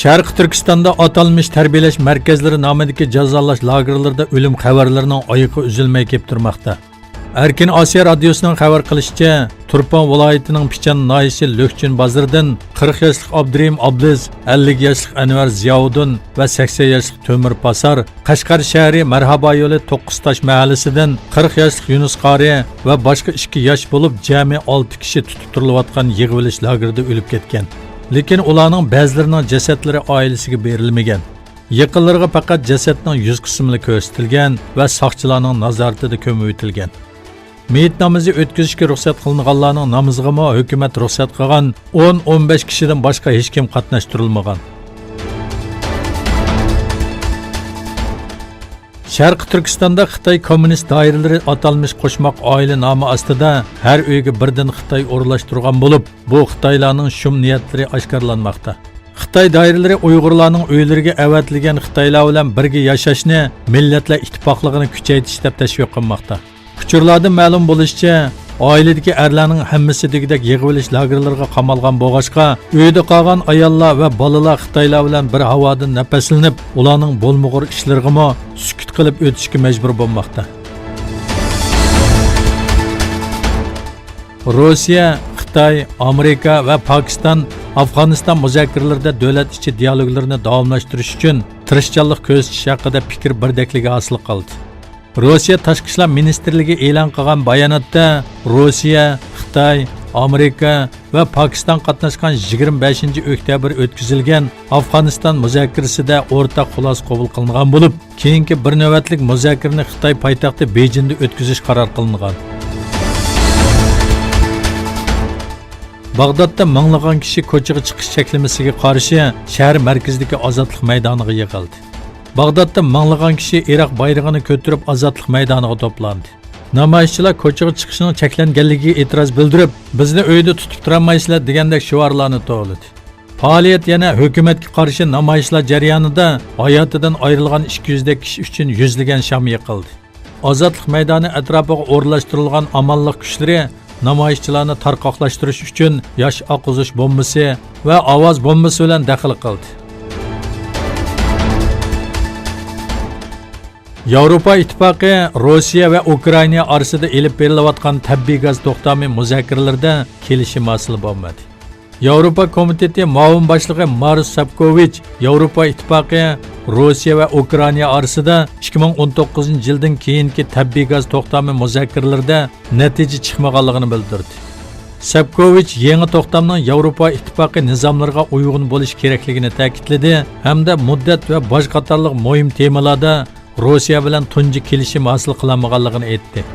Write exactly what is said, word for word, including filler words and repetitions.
شەرقىي تۈركىستاندا ئاتالمىش تەربىيەلەش مەركەزلىرى نامىدىكى جازالاش لاگېرلىرىدا ئۆلۈم خەۋەرلىرىنىڭ ئايىغى ئۈزۈلمەي كېلىپ تۇرماقتا. ئەركىن ئاسىيا رادىيوسىنىڭ خەۋەر قىلىشىچە، تۇرپان ۋىلايىتىنىڭ پىچان ناھىيەسى لۆكچىن بازىرىدىن قىرىق ياشلىق ئابدۇرېھىم ئابلىز، ئەللىك ياشلىق ئەنۋەر زىياۋۇدۇن ۋە سەكسەن ياشلىق تۆمۈر پاسار، قەشقەر شەھىرى مەرھابا يولى توققۇز تاش مەھەللىسىدىن قىرىق ياشلىق يۇنۇس قارى ۋە باشقا ئىككى ياش بولۇپ، جەمئىي ئالتە كىشى تۇتۇپ تۇرۇلۇۋاتقان يىغىۋېلىش لاگېرىدا ئۆلۈپ كەتكەن. لېكىن ئۇلارنىڭ بەزىلىرىنىڭ جەسەتلىرى ئائىلىسىگە بېرىلمىگەن. يېقىنلىرىغا پەقەت جەسەتنىڭ يۈز قىسمىلا كۆرسىتىلگەن ۋە ساقچىلارنىڭ نازارىتىدە كۆمۈۋېتىلگەن. مېيىت نامىزى ئۆتكۈزۈشكە رۇخسەت قىلىنغانلارنىڭ نامىزىغىمۇ ھۆكۈمەت رۇخسەت قىلغان ئون، ئون بەش كىشىدىن باشقا ھېچكىم قاتناشتۇرۇلمىغان. شەرقىي تۈركىستاندا خىتاي كوممۇنىست دائىرىلىرى ئاتالمىش قوشماق ئائىلە نامى ئاستىدا ھەر ئۆيگە بىردىن خىتاي ئورۇنلاشتۇرغان بولۇپ، بۇ خىتايلارنىڭ شۇم نىيەتلىرى ئاشكارىلانماقتا. خىتاي دائىرىلىرى ئۇيغۇرلارنىڭ ئۆيلىرىگە ئەۋەتىلگەن خىتايلار بىلەن بىرگە ياشاشنى مىللەتلەر ئىتتىپاقلىقىنى كۈچەيتىش دەپ تەشۋىق قىلماقتا. ئۇچۇرلاردىن مەلۇم بولۇشىچە، ئائىلىدىكى ئەرلەرنىڭ ھەممىسى دېگۈدەك يىغىۋېلىش لاگېرلىرىغا قامالغان بولغاچقا، ئۆيدە قالغان ئاياللار ۋە بالىلار خىتايلار بىلەن بىر ھاۋادىن نەپەسلىنىپ، ئۇلارنىڭ بولمىغۇر ئىشلىرىغىمۇ سۈكۈت قىلىپ ئۆتۈشكە مەجبۇر بولماقتا. روسىيە، خىتاي، ئامېرىكا ۋە پاكىستان ئافغانىستان مۇزاكىرىلىرىدە دۆلەت ئىچى دىيالوگلىرىنى داۋاملاشتۇرۇش ئۈچۈن تىرىشچانلىق كۆرسىتىش ھەققىدە پىكىر بىردەكلىكى ھاسىل قىلدى. روسىيە تاشقى ئىشلار مىنىستىرلىكى ئېلان قىلغان باياناتتا، روسىيە، خىتاي، ئامېرىكا ۋە پاكىستان قاتناشقان يىگىرمە بەشىنچى ئۆكتەبىر ئۆتكۈزۈلگەن ئافغانىستان مۇزاكىرىسىدە ئورتاق خۇلاسە قوبۇل قىلىنغان بولۇپ، كېيىنكى بىر نۆۋەتلىك مۇزاكىرىنى خىتاي پايتەختى بېيجىڭدا ئۆتكۈزۈش قارار قىلىنغان. باغدادتا مىڭلىغان كىشى كوچىغا چىقىش چەكلىمىسىگە قارشى شەھەر مەركىزىدىكى ئازادلىق مەيدانىغا يىغىلدى. باغدادتا مىڭلىغان كىشى ئىراق بايرىقىنى كۆتۈرۈپ ئازادلىق مەيدانىغا توپلاندى. نامايىشچىلار كوچىغا چىقىشنىڭ چەكلەنگەنلىكىگە ئېتىراز بىلدۈرۈپ، بىزنى ئۆيدە تۇتۇپ تۇرالمايسىلەر دېگەندەك شوئارلارنى توۋلىدى. پائالىيەت يەنە ھۆكۈمەتكە قارشى نامايىشلار جەريانىدا ھاياتىدىن ئايرىلغان ئىككى يۈزدەك كىشى ئۈچۈن يۈزلىگەن شام يېقىلدى. ئازادلىق مەيدانى ئەتراپىغا ئورۇنلاشتۇرۇلغان ئامانلىق كۈچلىرى نامايىشچىلارنى تارقاقلاشتۇرۇش ئۈچۈن ياش ئاققۇزۇش بومبىسى ۋە ئاۋاز بومبىسى بىلەن دەخلى قىلدى. ياۋروپا ئىتتىپاقى روسىيە ۋە ئۇكرائىنا ئارىسىدا ئېلىپ بېرىلىۋاتقان تەبىئىي گاز توختامى مۇزاكىرىلىرىدە كېلىشىم ھاسىل بولمىدى. ياۋروپا كومىتېتى مۇئاۋىن باشلىقى ماروس سەپكوۋىچ ياۋروپا ئىتتىپاقى روسىيە ۋە ئۇكرائىنا ئارىسىدا ئىككى مىڭ ئون توققۇزىنچى يىلدىن كېيىنكى تەبىئىي گاز توختامى مۇزاكىرىلىرىدە نەتىجە چىقمىغانلىقىنى بىلدۈردى. سەپكوۋىچ يېڭى توختامنىڭ ياۋروپا ئىتتىپاقى نىزاملىرىغا ئۇيغۇن بولۇشى كېرەكلىكىنى تەكىتلىدى ھەمدە مۇددەت ۋە باج قاتارلىق مۇھىم تېمىلاردا روسىيە بىلەن تۇنجى كېلىشىم ھاسىل قىلالمىغانلىقىنى ئېيتتى.